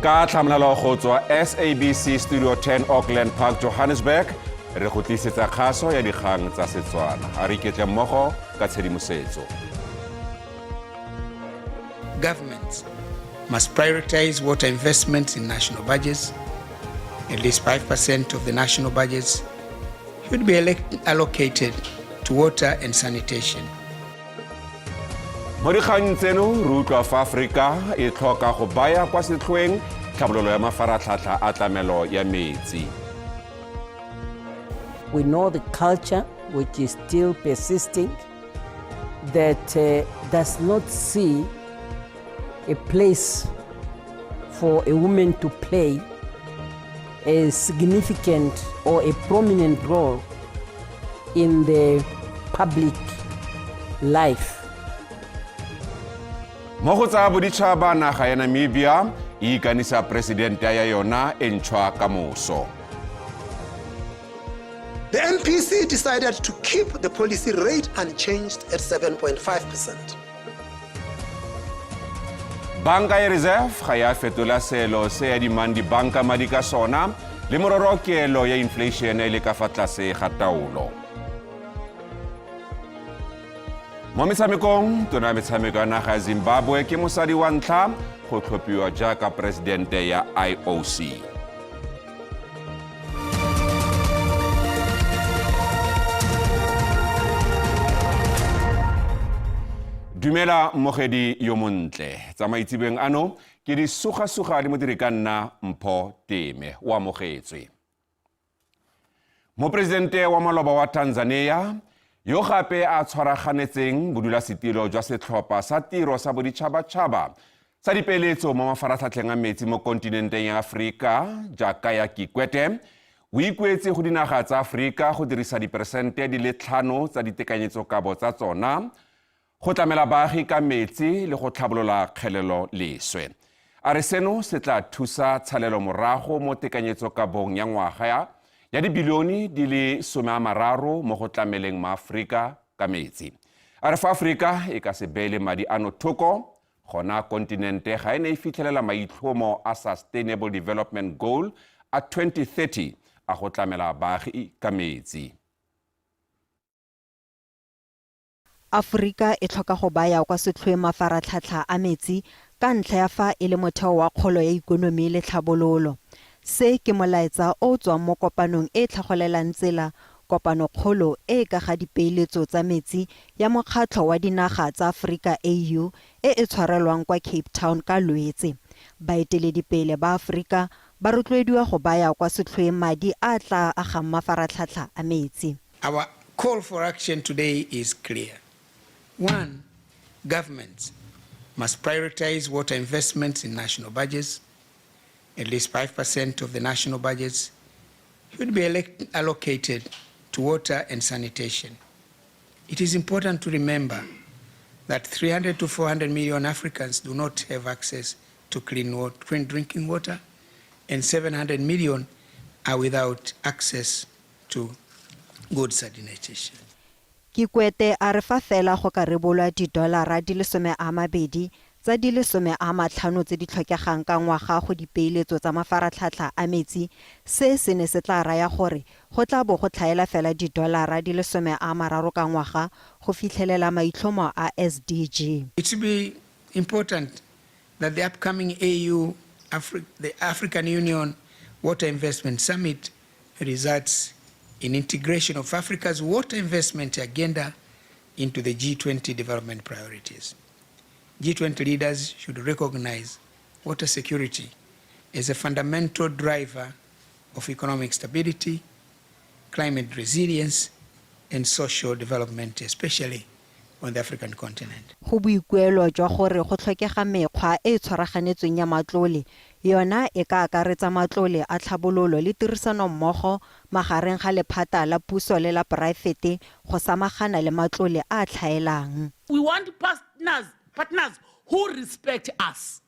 Ka tlhamalalo go tswa SABC Studio 10, Auckland Park, Johannesburg, re go tlisetsa kgaso ya dikgang tsa Setswana. A re iketle mmogo ka tshedimosetso. Governments must prioritize water investments in national budgets. At least 5% of the national budgets should be allocated to water and sanitation. Mo dikgang tseno re utlwa fa Aforika e tlhoka go baya kwa setlhoeng tlhabololo ya mafaratlhatlha a tlamelo ya metsi. We know the culture which is still persisting that does not see a place for a woman to play a significant or a prominent role in the public life. Mo go tsa boditšhaba, naga ya Namibia e ikanisa presidente ya yona e ntšhwa ka moso. The MPC decided to keep the policy rate unchanged at 7.5%. Banka ya Reserve ga ya fetola selo se adimang dibanka madi ka sona, le mororo kelo ya inflation e le ka fa tlase ga taolo. Mo metshamekong, tona ya metshameko ya naga ya Zimbabwe ke mosadi wa ntlha go tlhophiwa jaaka presidente ya IOC. Dumela mmogedi yo montle, tsa maitsebeng ano ke di sugasuga le modiri ka nna Mpho Teme, o amogetswe. Moporesidente wa maloba wa Tanzania, yo gape a tshwaraganetseng bodulasetilo jwa setlhopha sa tiro sa boditšhabatšhaba sa dipeeletso mo mafaratlhatlheng a metsi mo kontinenteng ya Aforika, Jakaya Kikwete, o ikuetse go dinaga tsa Aforika go dirisa diperesente di le 5 tsa ditekanyetsokabo tsa tsona go tlamela baagi ka metsi le go tlhabolola kgelelo leswe. A re seno se tla thusa tshalelo morago mo tekanyetsokabong ya ngwaga ya dibilione di le 30 mo go tlameleng maAforika ka metsi. A re fa Aforika e ka se beele madi ano thoko, gona kontinente ga e ne e fitlhelela maitlhomo a Sustainable Development Goal a 2030 a go tlamela baagi ka metsi. Aforika e tlhoka go baya kwa setlhoeng mafaratlhatlha a metsi ka ntlha ya fa e le motheo wa kgolo ya ikonomi le tlhabololo. Se ke molaetsa o o tswang mo kopanong e e tlhagolelang tsela Kopanokgolo e e ka ga Dipeeletso tsa Metsi ya Mokgatlho wa Dinaga tsa Aforika, AU, e e tshwarelwang kwa Cape Town ka Lwetse. Baeteledipele ba Aforika ba rotloediwa go baya kwa setlhoeng madi a a tla agang mafaratlhatlha a metsi. Our call for action today is clear. One, governments must prioritize water investments in national budgets. At least 5% of the national budgets should be allocated to water and sanitation. It is important to remember that 300 to 400 million Africans do not have access to clean drinking water, and 700 million are without access to good sanitation. Kikwete a re fa fela go ka rebolwa didolara di le 20 tsa di le 50 tse di tlhokegang ka ngwaga go dipeeletso tsa mafaratlhatlha a metsi, se se ne se tla raya gore go tla bo go tlhaela fela didolara di le 30 ka ngwaga go fitlhelela maitlhomo a SDG. It should be important that the upcoming AU, the African Union Water Investment Summit results in integration of Africa's water investment agenda into the G20 development priorities. G20 leaders should recognize water security as a fundamental driver of economic stability, climate resilience, and social development, especially on the African continent. Go boikuelo jwa gore go tlhokega mekgwa e e tshwaraganetsweng ya matlole, yona e ka akaretsa matlole a tlhabololo le tirisanommogo magareng ga lephata la puso le la poraefete go samagana le matlole a a tlhaelang. We want partners who respect us,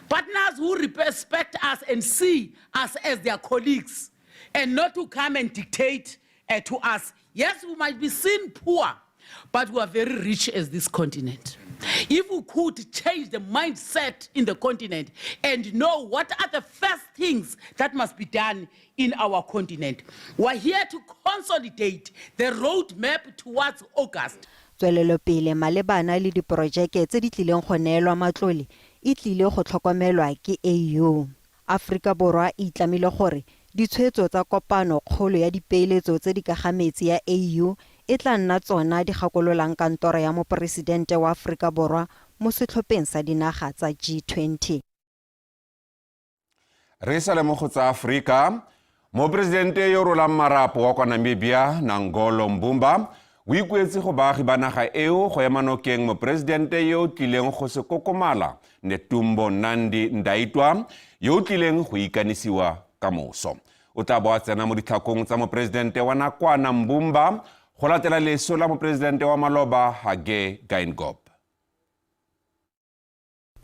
partners who respect us and see us as their colleagues, and not to come and dictate to us. Yes, we might be seen poor, but we are very rich as this continent. If we could change the mindset in the continent and know what are the first things that must be done in our continent. We're here to consolidate the roadmap towards August. Tswelelopele malebana le diporojeke tse di tlileng go neelwa matlole e tlile go tlhokomelwa ke AU. Aforika Borwa e itlamile gore ditshwetso tsa Kopano Kgolo ya Dipeeletso tse di ka ga Metsi ya AU e tla nna tsona di gakololang Kantoro ya Moporesidente wa Aforika Borwa mo setlhopheng sa dinaga tsa G20. Re sa le mo go tsa Aforika, moporesidente yo rolang marapo wa kwa Namibia, Nangolo Mbumba, o ikuetse go baagi ba naga eo go ema nokeng moporesidente yo o tlileng go se kokomala, Netumbo Nandi Ndaitwah, yo o tlileng go ikanisiwa ka moso. O tla bo a tsena mo ditlhakong tsa moporesidente wa nakwana Mbumba go latela leso la moporesidente wa maloba Hage Geingob.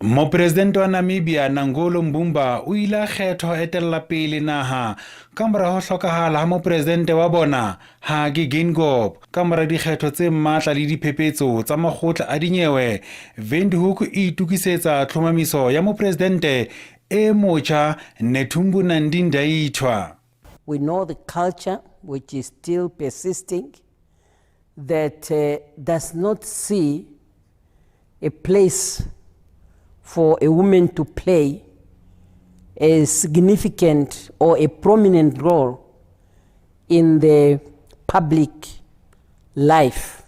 Mopresidente wa Namibia Nangolo Mbumba o ile a kgethwa ho etella pele naha ka mora ho hlokahala ha mopresidente wa bona Hage Geingob ka mora dikgetho tse matla le diphephetso tsa makgotla a dinyewe. Windhoek e itokisetsa tlhomamiso ya mopresidente e motjha Netumbo Nandi-Ndaitwah. We know the culture which is still persisting that does not see a place for a woman to play a significant or a prominent role in the public life.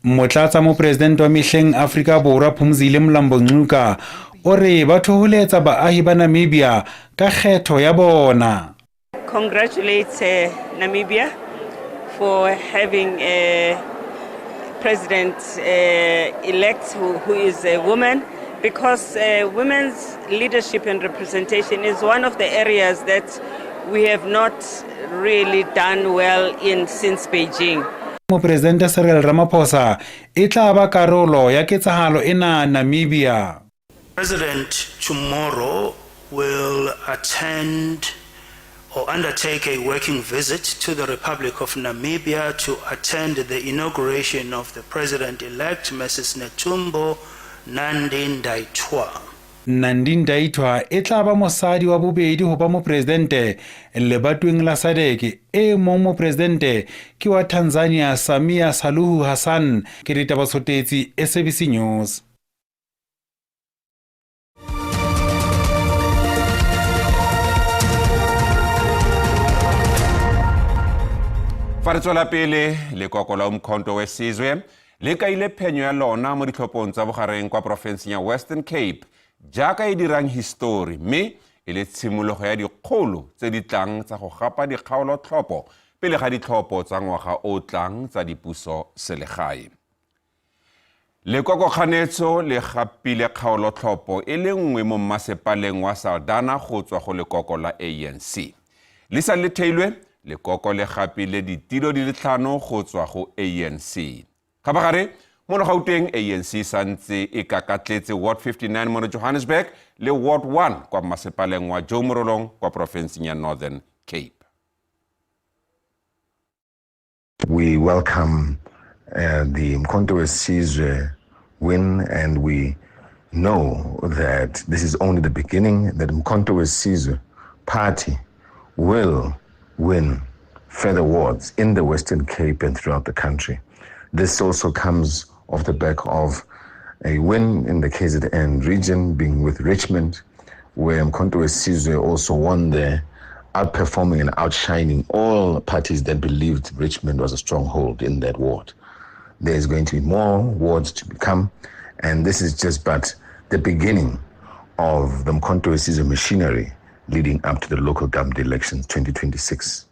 Motlatsa mopresidente wa mehleng Afrika Borwa Phumzile Mlambo-Ngcuka o re ba thoholetsa baahi ba Namibia ka kgetho ya bona. Congratulate Namibia for having a president elect who is a woman, because women's leadership and representation is one of the areas that we have not really done well in since Beijing. Mopresidente Cyril Ramaphosa e tla ba karolo ya ketsahalo ena Namibia. President tomorrow will attend or undertake a working visit to the Republic of Namibia to attend the inauguration of the president-elect, Mrs. Netumbo Nandi-Ndaitwah. Nandi-Ndaitwah e tla ba mosadi wa bobedi ho ba mopresidente lebatoweng la SADC. E mong mopresidente ke wa Tanzania Samia Suluhu Hassan. Ke ditaba Tshotetsi, SABC News. Fa re tswela pele, lekoko la Umkhonto weSizwe le kaile phenyo ya lona mo ditlhophong tsa bogareng kwa porofenseng ya Western Cape jaaka e dirang histori, mme e le tshimologo ya dikgolo tse di tlang tsa go gapa dikgaolotlhopho pele ga ditlhopho tsa ngwaga o tlang tsa dipuso selegae. Lekoko kganetso le gapile kgaolotlhopho e le nngwe mo mmasepaleng wa Saldanha go tswa go lekoko la ANC. Le sa le theilwe, lekoko le gapile ditilo di le 5 go tswa go ANC. Kgabagare, mono Gauteng ANC santse e kakatletse Ward 59 mono Johannesburg le Ward 1 kwa mmasepaleng wa Joe Morolong kwa porofenseng ya Northern Cape. We welcome the Umkhonto weSizwe win, and we know that this is only the beginning, that Umkhonto weSizwe party will win further wards in the Western Cape and throughout the country. This also comes off the back of a win in the KZN region, being with Richmond, where Umkhonto weSizwe also won there, outperforming and outshining all parties that believed Richmond was a stronghold in that ward. There's going to be more wards to become, and this is just but the beginning of the Umkhonto weSizwe machinery leading up to the local government elections 2026.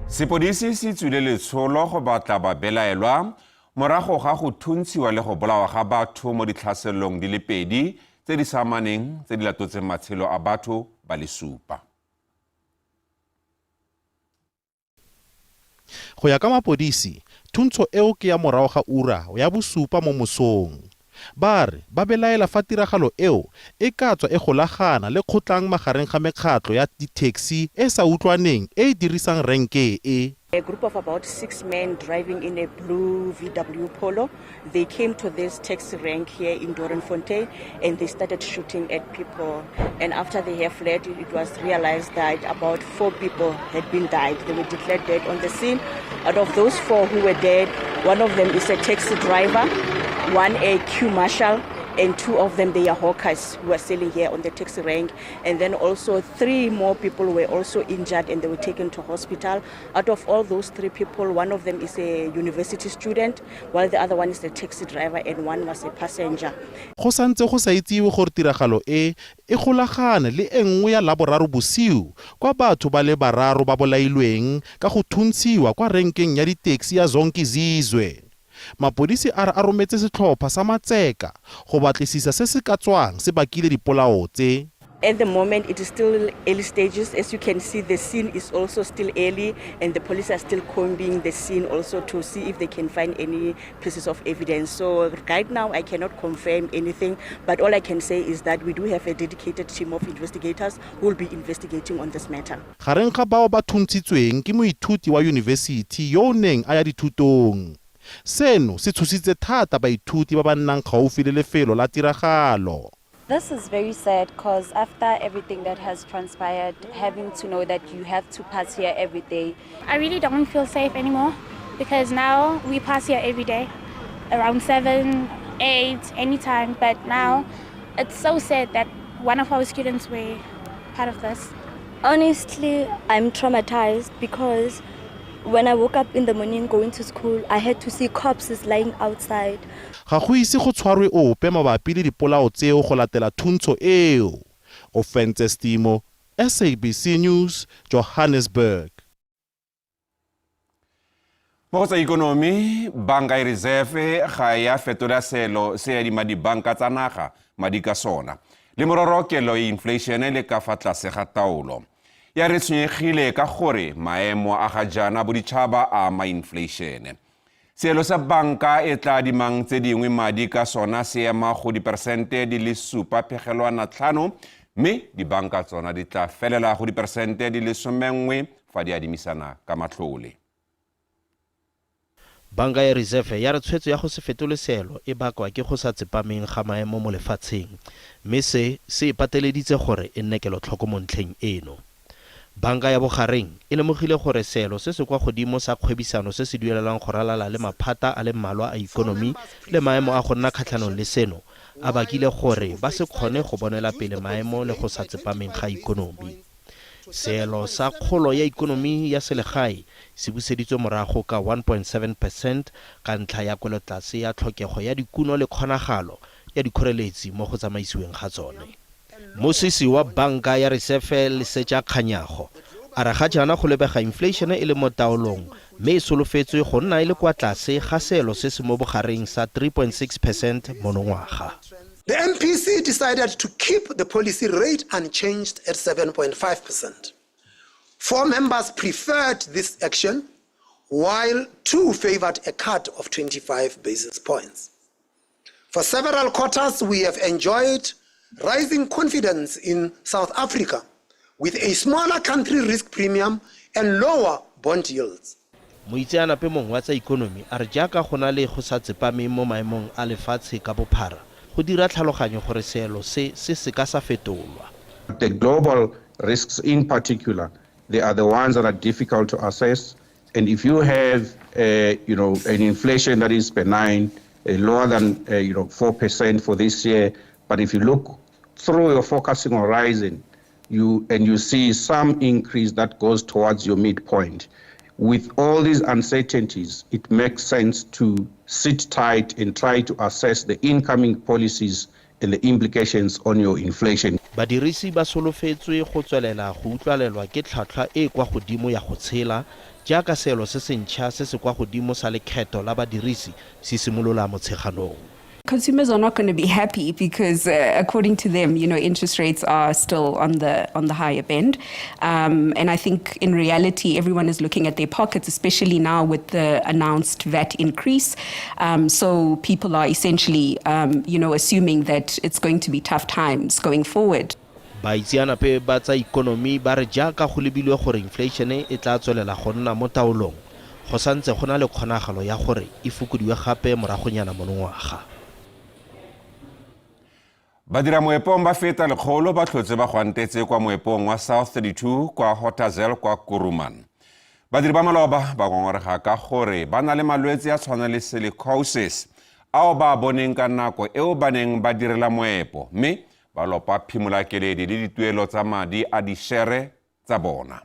Sepodisi se tswile letsholo go batla babelaelwa morago ga go thuntshiwa le go bolawa ga batho mo ditlhaselong di le 2 tse di sa amaneng tse di latotseng matshelo a batho ba le 7. Go ya ka mapodisi, thuntsho eo ke ya morago ga ura ya 7 mo mosong. Ba re ba belaela fa tiragalo eo e ka tswa e golagana le kgotlang magareng ga mekgatlo ya di-taxi e sa utlwaneng e e dirisang renke e. A group of about six men driving in a blue VW Polo. They came to this taxi rank here in Doornfontein and they started shooting at people. And after they have fled, it was realized that about four people had been died. They were declared dead on the scene. Out of those four who were dead, one of them is a taxi driver, one a queue marshal, and two of them they are hawkers who are selling here on the taxi rank. And then also three more people were also injured and they were taken to hospital. Out of all those three people, one of them is a university student, while the other one is a taxi driver and one was a passenger. Go santse go sa itsiwe gore tiragalo e e golagane le e nngwe ya Laboraro bosiu kwa batho ba le bararo ba bolailweng ka go thuntshiwa kwa renkeng ya ditaxi ya Zonkizizwe. Mapodisi a re a rometse setlhopha sa matseka go batlisisa se se ka tswang se bakile dipolao tse. At the moment, it is still early stages. As you can see, the scene is also still early, and the police are still combing the scene also to see if they can find any pieces of evidence. So right now, I cannot confirm anything, but all I can say is that we do have a dedicated team of investigators who will be investigating on this matter. Gareng ga bao ba thuntshitsweng ke moithuti wa yunibesithi yo o neng a ya dithutong. Seno se tshositse thata baithuti ba ba nnang gaufi le lefelo la tiragalo. This is very sad because after everything that has transpired, having to know that you have to pass here every day. I really don't feel safe anymore because now we pass here every day around 7, 8, anytime. But now it's so sad that one of our students were part of this. Honestly, I'm traumatized because when I woke up in the morning going to school, I had to see corpses lying outside. Ga go ise go tshwarwe ope mabapi le dipolao tseo go latela thuntsho eo. Ofentse Stimo, SABC News, Johannesburg. Mo go tsa ikonomi, Banka ya Reserve ga ya fetola selo se adima dibanka tsa naga madi ka sona, le mororo kelo ya inflation le ka fa tlase ga taolo. Ya re tshwenyegile ka gore maemo a ga jaana boditšhaba a ama inflation. Seelo sa banka e tla adimang tse dingwe madi ka sona se ema go diperesente di le 7.5, mme dibanka tsona di tla felela go diperesente di le 11 fa di adimisana ka matlole. Banka ya Reserve ya re tshwetso ya go se fetole seelo e bakwa ke go sa tsepameng ga maemo mo lefatsheng, mme se se e pateleditse gore e nne kelotlhoko mo ntlheng eno. Banka ya bogareng e lemogile gore seelo se se kwa godimo sa kgwebisano se se duelelwang go ralala le maphata a le mmalwa a ikonomi le maemo a go nna kgatlhanong le seno a bakile gore ba se kgone go bonela pele maemo le go sa tsepameng ga ikonomi. Seelo sa kgolo ya ikonomi ya selegae se buseditswe morago ka 1.7 percent ka ntlha ya kwelotlase ya tlhokego ya dikuno le kgonagalo ya dikgoreletsi mo go tsamaisiweng ga tsone. Mmusisi wa Banka ya Resefe Lesetša Kganyago a re ga jaana go lebega infleišene e le mo taolong mme e solofetswe go nna e le kwa tlase ga seelo se se mo bogareng sa 3.6 percent monongwaga. The MPC decided to keep the policy rate unchanged at 7.5%. Four members preferred this action, while two favored a cut of 25 basis points. For several quarters, we have enjoyed rising confidence in South Africa with a smaller country risk premium and lower bond yields. Moitseanape mongwe wa tsa ikonomi a re jaaka go na le go sa tsepameng mo maemong a lefatshe ka bophara, go dira tlhaloganyo gore seelo se se seka sa fetolwa. The global risks in particular, they are the ones that are difficult to assess. And if you have, an inflation that is benign, lower than, 4% for this year, but if you look through your forecasting horizon, and you see some increase that goes towards your midpoint. With all these uncertainties, it makes sense to sit tight and try to assess the incoming policies and the implications on your inflation. Badirisi ba solofetswe go tswelela go utlwalelwa ke tlhwatlhwa e e kwa godimo ya go tshela jaaka seelo se se ntšha se se kwa godimo sa lekgetho la badirisi se simolola Motsheganong. Consumers are not going to be happy because, according to them, interest rates are still on the higher bend. And I think in reality, everyone is looking at their pockets, especially now with the announced VAT increase. So people are essentially, assuming that it's going to be tough times going forward. Baitseanape ba tsa ikonomi ba re jaaka go lebilwe gore infleišene e tla tswelela go nna mo taolong, go santse go na le kgonagalo ya gore e fokodiwe gape moragonyana monongwaga. Badiramoepong ba feta 100 ba tlhotse ba gwantetse kwa moepong wa South 32 kwa Hotazel kwa Kuruman. Badiri ba maloba ba ngongorega ka gore ba na le malwetse a tshwana le silicosis ao ba a boneng ka nako eo ba neng ba direla moepo, mme ba lopa phimolakeledi le dituelo tsa madi a dišere tsa bona.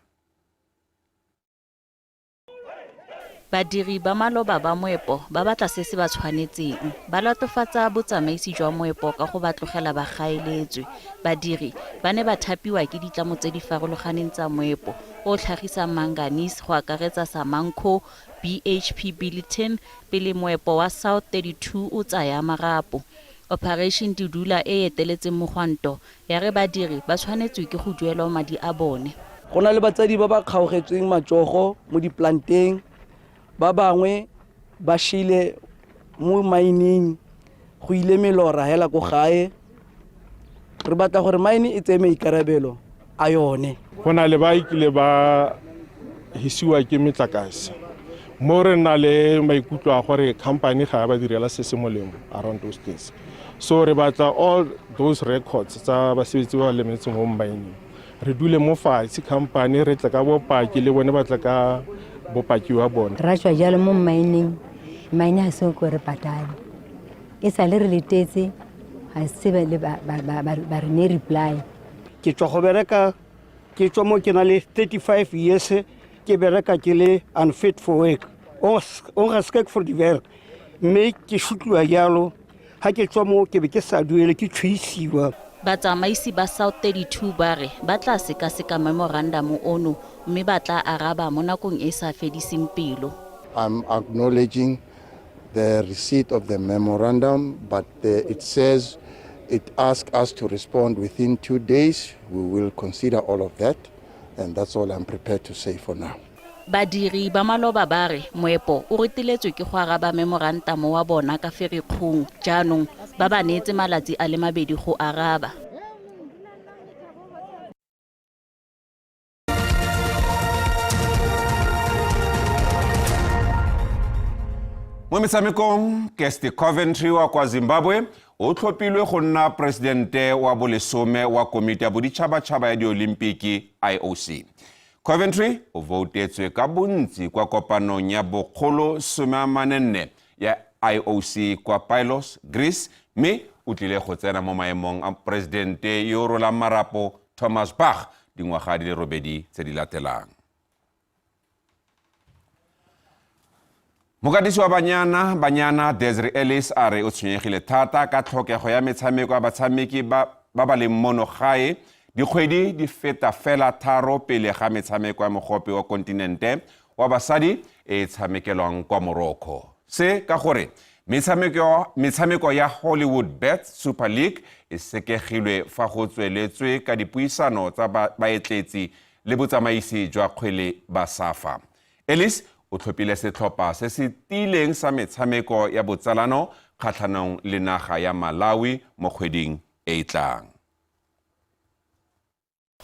Badiri ba maloba ba moepo ba batla se se ba tshwanetseng. Ba latofatsa botsamaisi jwa moepo ka go ba tlogela ba gaeletswe. Badiri ba ne ba thapiwa ke ditlamo tse di farologaneng tsa moepo o o tlhagisang manganese go akaretsa Samanco, BHP Billiton pele moepo wa South 32 o tsaya marapo. Operation Dudula e e eteletseng mogwanto ya re badiri ba tshwanetswe ke go duelwa madi a bone. Go na le batsadi ba ba kgaogetsweng matsogo mo diplanteng, ba bangwe ba shile mo mining, go ile melora hela ko gae. Re batla gore mine e tseye maikarabelo a yone. Go na le ba ikile ba hisiwa ke metlakase mo re na le maikutlo a gore company ga ya ba direla se se molemo around those things, so re batla all those records tsa basebetsi ba ba lemetseng mo mining. Re dule mo fatshe, company re tle ka bopaki le bone ba tle ka bopaki wa bone. Ra tswa jalo mo mining, mine ga se ko re patale, e sale re letetse, ga se ba le ba re ne reply. Ke tswa go bereka, ke tswa mo ke na le 35 years ke bereka ke le unfit for work, ongeschikt voor die werk, mme ke sotliwa jalo. Ga ke tswa mo ke be ke sa duele, ke tshweisiwa. Batsamaisi ba South 32 ba re ba tla sekaseka memorandamo ono mme ba tla araba mo nakong e e sa fediseng pelo. I'm acknowledging the receipt of the memorandum, but it says it asks us to respond within 2 days. We will consider all of that, and that's all I'm prepared to say for now. Badiri ba maloba ba re moepo o reteletswe ke go araba memorantamo wa bona ka Ferikgong, jaanong ba ba neetse malatsi a le 2 go araba. Mo metshamekong, Kirsty Coventry wa kwa Zimbabwe o tlhophilwe go nna presidente wa bolesome wa komiti ya boditšhabatšhaba ya diolimpiki, IOC. Coventry o voutetswe ka bontsi kwa kopanong ya bokgolo 44 ya IOC kwa Pylos, Greece, mme o tlile go tsena mo maemong a presidente yo o rolang marapo Thomas Bach dingwaga di le 8 tse di latelang. Mokatisi wa Banyana Banyana Desiree Ellis a re o tshwenyegile thata ka tlhokego ya metshameko ya batshameki ba ba leng mono gae dikgwedi di feta fela 3 pele ga metshameko ya mogope wa kontinente wa basadi e e tshamekelwang kwa Morocco. Se ka gore metshameko ya Hollywood Bet Super League e sekegilwe fa go tsweletswe ka dipuisano tsa baetletsi le botsamaisi jwa kgwele ba SAFA. Ellis o tlhophile setlhopha se se tiileng sa metshameko ya botsalano kgatlhanong le naga ya Malawi mo kgweding e e tlang.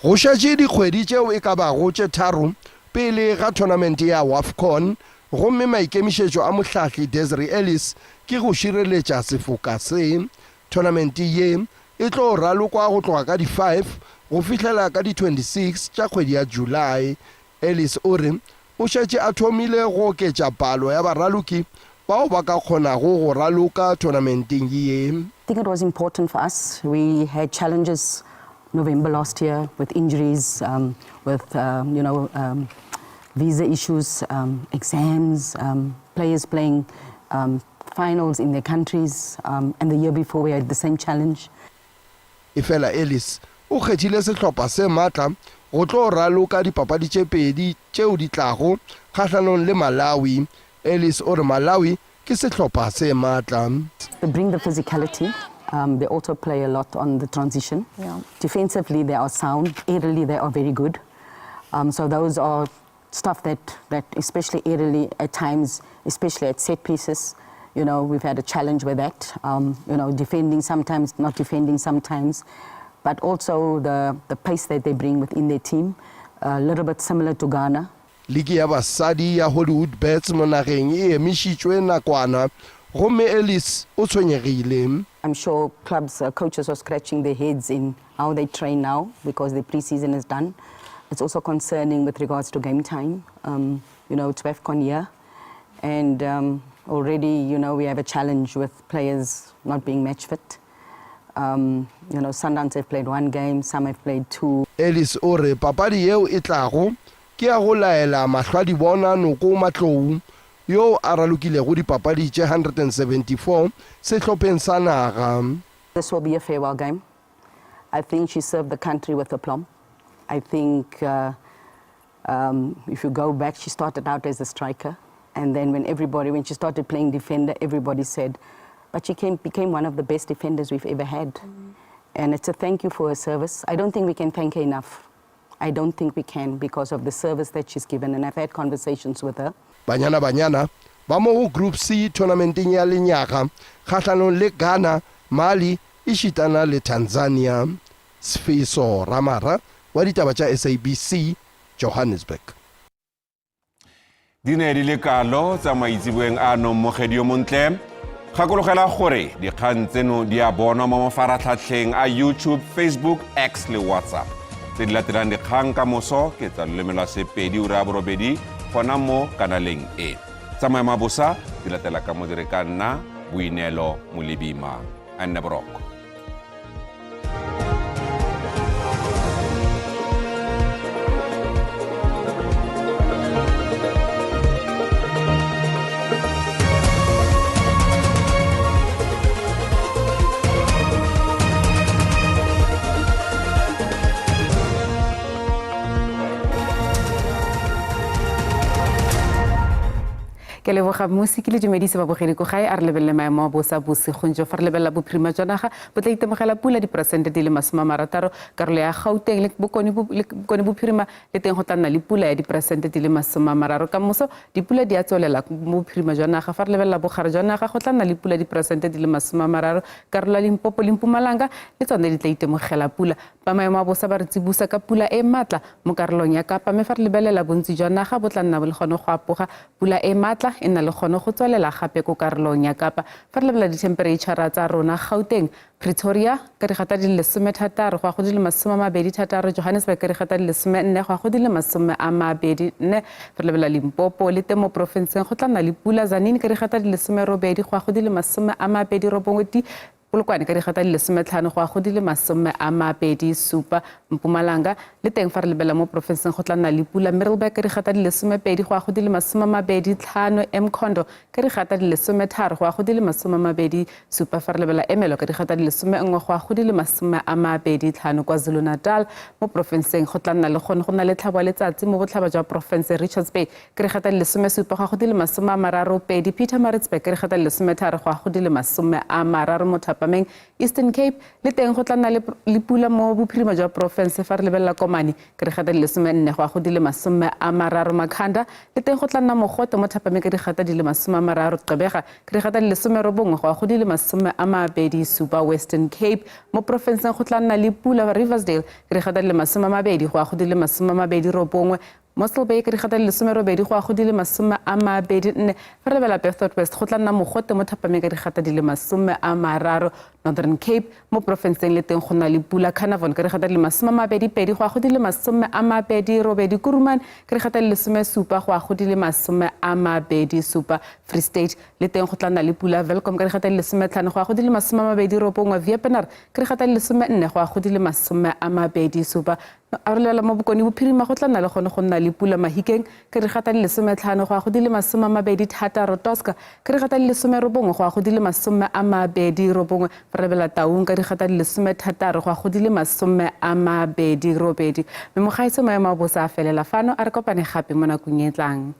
Go šetše dikgwedi tšeo e ka bago tše 3 pele ga tournament ya WAFCON, gomme maikemišetšo a mohlahli Desiree Ellis ke go šireletša sefoka se. Tournament ye e tlo ralokwa go tloga ka di-5 go fihlela ka di-26 tša kgwedi ya July. Ellis o re o šetše a thomile go oketša palo ya baraloki bao ba ka kgonago go raloka tournamenteng ye. I think it was important for us. We had challenges November last year with injuries, with visa issues, exams, players playing finals in their countries, and the year before we had the same challenge. Efela Ellis o kgethile sehlopha se matla go tlo raloka dipapadi tše pedi tšeo di tlago kgahlanong le Malawi. Ellis o re Malawi ke sehlopha se matla. They bring the physicality. They also play a lot on the transition. Defensively, they are sound. Aerially, they are very good. So those are stuff that especially aerially at times, especially at set pieces, we've had a challenge with that. Defending sometimes, not defending sometimes, but also the pace that they bring within their team, a little bit similar to Ghana. Liki ya basadi ya Hollywood Bets mo nageng e emišitšwe nakwana gomme Ellis o tshwenyegile. I'm sure clubs, coaches are scratching their heads in how they train now because the pre-season is done. It's also concerning with regards to game time. It's WAFCON year, and already, we have a challenge with players not being match fit. Sundowns have played one game, some have played two. Ellis o re papadi yeo e tlago ke ya go laela mahlwadibona Noko Matlou yo a ralokilego dipapadi tše 174 sehlopheng sa naga. This will be a farewell game. I think she served the country with aplomb. I think if you go back, she started out as a striker. And then when she started playing defender, everybody said, but she became one of the best defenders we've ever had. And it's a thank you for her service. I don't think we can thank her enough. I don't think we can because of the service that she's given. And I've had conversations with her. Banyana Banyana ba mo go Group C tournamenteng ya lenyaga kgahlanong le Ghana, Mali ešitana le Tanzania. Sfiso Ramara wa ditaba tša SABC, Johannesburg. Di ne di le kalo tsa maitseboeng ano mmogedi yo montle. Gakologela gore dikgang tseno di a bonwa mo mafaratlhatlheng a YouTube, Facebook, X le WhatsApp. Tse di latelang dikgang ka moso ke tsa loleme lwa Sepedi ura ya 8 gona mo kanaleng e. Tsa maemo a bosa di latela ka modiri ka nna Boineelo Molebima. A nne boroko. Ke leboga mmusi ke le dumedise babogedi ko gae a re lebelele maemo a bosa bosigong jo fa re lebelela bophirima jwa naga bo tla itemogela pula diperesente di le 60 karolo ya Gauteng le bokone bophirima le teng go tla nna le pula ya diperesente di le 30 ka moso dipula di a tswelela mo bophirima jwa naga fa re lebelela bogare jwa naga go tla nna le pula diperesente di le 30 karolo ya Limpopo le Mpumalanga le tsone di tla itemogela pula ba maemo a bosa ba re tsibusa ka pula e matla mo karolong ya Kapa mme fa re lebelela bontsi jwa naga bo tla nna le gone go apoga pula e matla e nna le gone go tswelela gape ko karolong ya Kapa fa re lebelela dithemperetšhara tsa rona Gauteng Pretoria ka digata di le 16 go ya go di le 26 Johannesburg ka digata di le 14 go ya go di le 24 fa re lebelela Limpopo le teng mo porofenseng go tla nna le pula Tzaneen ka digata di le 18 go ya go di le 29 Polokwane ka digata di le 15 go ya go di le 27 Mpumalanga le teng fa re lebelela mo porofenseng go tla nna le pula Middelburg ka digata di le 12 go ya go di le 25 Mkhondo ka digata di le 13 go ya go di le 27 fa re lebelela Ermelo ka digata di le 11 go ya go di le 25 KwaZulu-Natal mo porofenseng go tla nna le gone go nna le tlhabo ya letsatsi mo botlhaba jwa porofense Richards Bay ka digata di le 17 go ya go di le 32 Pietermaritzburg ka digata di le 13 go ya go di le 30 mo thapameng Eastern Cape le teng go tla nna le pula mo bophirima jwa porofense fa re lebelela Komani ka digata di le 14 go ya go di le 30 Makhanda le teng go tla nna mogote mo thapameng ka digata di le 30 Gqeberha ka digata di le 19 go ya go di le 27 Western Cape mo porofenseng go tla nna le pula Riversdale ka digata di le 20 go ya go di le 29 Mossel Bay ka digata di le 18 go ya go di le 24 fa re lebelela Beaufort West go tla nna mogote mo thapameng ka digata di le 30 Northern Cape mo porofenseng le teng go na le pula Carnarvon ka digata di le 22 go ya go di le 28 Kuruman ka digata di le 17 go ya go di le 27 Free State le teng go tla nna le pula Welkom ka digata di le 15 go ya go di le 29 Wepener ka digata di le 14 go ya go di le 27 a re lebelela mo bokone bophirima go tla nna le gone go nna le pula Mahikeng ka digata di le 15 go ya go di le 26 Tosca ka digata di le 19 go ya go di le 29 fa re lebelela Taung ka digata di le 16 go ya go di le 28 mme mogaetsho maemo a bosa a felela fano a re kopane gape mo nakong e tlang.